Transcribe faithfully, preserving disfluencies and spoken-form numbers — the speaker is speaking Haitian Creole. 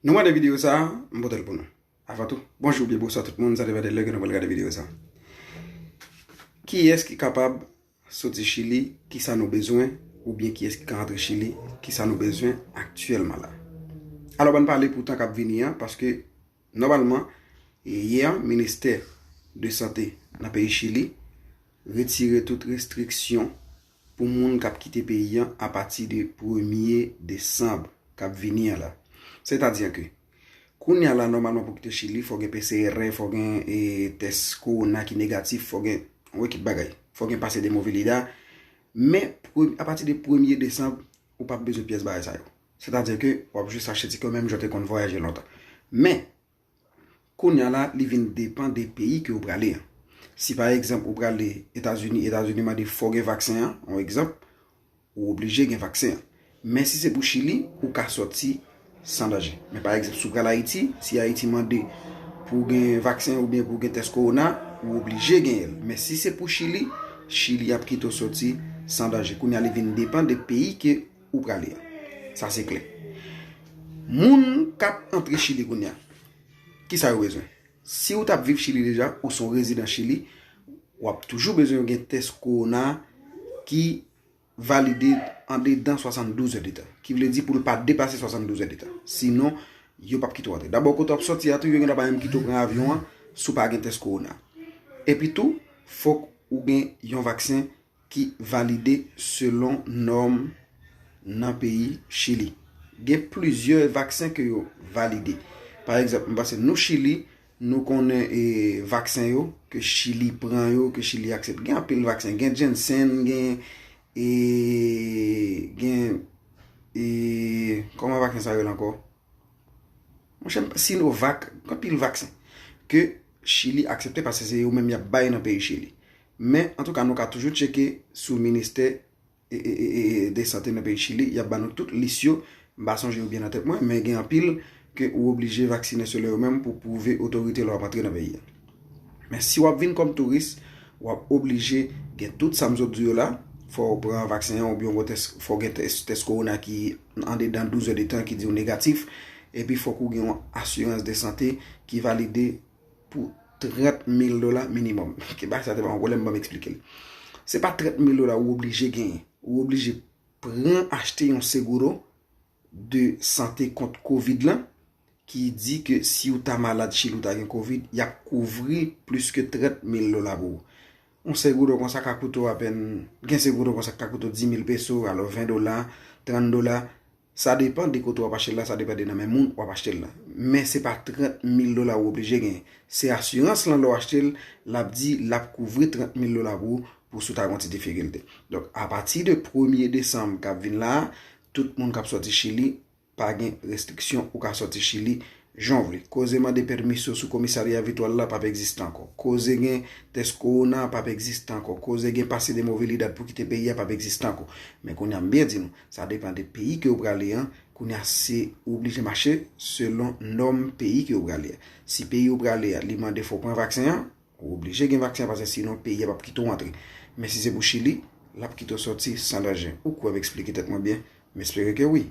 Nou mande videyo sa a, m pote l pou nou. Avan tou, bonjou oubyen bonswa tout moun, sa depann de lè ke nou pral gade videyo sa a. Kiyès ki kapab soti Chili, kisa nou bezwen, oubyen kiyès ki ka antre Chili, kisa nou bezwen aktyèlman la. Alò, bann pale pou tan k ap vini an, paske nòmalman, yè, ministè de sante nan peyi Chili retire tout restriksyon pou moun k ap kite peyi an apati de premye desanm k ap vini an la. Sètadi ke kounye a la, nòmalman pou kite Chili, fò gen P C R, fò gen e, tès kowona ki negatif, fò gen yon ekip bagay, fò gen pase de movilida. Men pre- apati de premye desanm, ou p ap bezwen pyès bagay sa yo. Sètadi ke w ap jis achte tikè w menm jan w te konn vwayaje lontan. Men, kounye a la, li vin depann de peyi ke w prale an. Si pa egzanp ou prale Etazini, Etazini mande fò w gen vaksen an, yon egzanp, ou oblije gen vaksen an. Men si se pou Chili, ou ka sòti san danje. Men pa egzanp, si w pral Ayiti, si Ayiti mande pou w gen vaksen oubyen pou w gen tès kowona, ou oblije genyen l. Men si se pou Chili, Chili ap kite w sòti san danje. Kounye a, li vin depann de peyi ke ou prale an. Sa se klè. Moun k ap antre Chili kounye a, kisa yo bezwen? Si w t ap viv Chili deja, ou se yon rezidan Chili, w ap toujou bezwen gen tès kowona ki valide andedan swasanndouz èdtan. Ki vle di pou l pa depase swasanndouz èdtan. Sinon, yo p ap kite w antre. Dabò, kote w ap sòti a tou, yo gendwa pa menm kite w pran avyon an si w pa gen tès kowona. Epi tou, fòk ou gen yon vaksen ki valide selon nòm nan peyi Chili. Gen plizyè vaksen ke yo valide. Pa egzanp, m panse nou Chili, nou konnen e, vaksen yo, ke Chili pran yo, ke Chili aksepte. Gen anpil vaksen, gen Janssen, gen e, gen e, kòman vaksen sa yo rele ankò? Monchè, Sinovac, gen anpil vaksen ke Chili aksepte paske se yo menm y ap bay nan peyi Chili. Men, antouka, nou ka toujou tcheke sou ministè e, e, e, e, de sante nan peyi Chili, y ap ba nou tout lis yo. M pa sonje yo byen nan tèt mwen, men gen anpil ke ou oblije vaksinen selon yo menm pou pwouve otorite lè w ap antre nan peyi a. Men si w ap vin kòm touris, w ap oblije gen tout sa m sot di yo la. Fò w pran vaksen an oubyen w tès, fò w gen tès, tès kowona ki andedan douz è de tan ki di w negatif. Epi fòk ou gen yon asirans de sante ki valide pou trant mil dola minimòm. Ke bagay sa te pa yon pwoblèm, ban m eksplike l. Se pa trant mil dola ou oblije genyen. Ou oblije pran achte yon seguro de sante kont kovid lan ki di ke si w ta malad Chili, w ta gen kovid, y ap kouvri plis ke trant mil dola pou ou. Yon seguro konsa ka koute w apèn, gen seguro konsa ki ka koute w dis mil peso, alò ven dola, trant dola. Sa depann de kote w ap achte l la, sa depann de nan men moun w ap achte l la. Men se pa trant mil dola ou oblije genyen. Se asirans lan lè w achte l, l ap di l ap kouvri trant mil dola pou ou, pou si w ta gen yon ti difikilte. Donk, apati de premye desanm k ap vin la a, tout moun k ap sòti Chili, pa gen restriksyon, ou ka sòti Chili jan w vle. Koze mande pèmisyon sou komisarya Vitwal la p ap egziste ankò. Koze gen tès kowona p ap egziste ankò. Koze gen pase de movilidad pou kite peyi a p ap egziste ankò. Men kounye a, m byen di nou, sa depann de peyi ke w prale an. Kounye a, se ou oblije mache selon nòm peyi ke w prale a. Si peyi w prale a, li mande fò w pran vaksen an, ou oblije gen vaksen an, paske sinon peyi a p ap kite w antre. Men si se pou Chili, l ap kite w sòti san danje. Ou kwè m eksplike tèt mwen byen? M espere ke wi.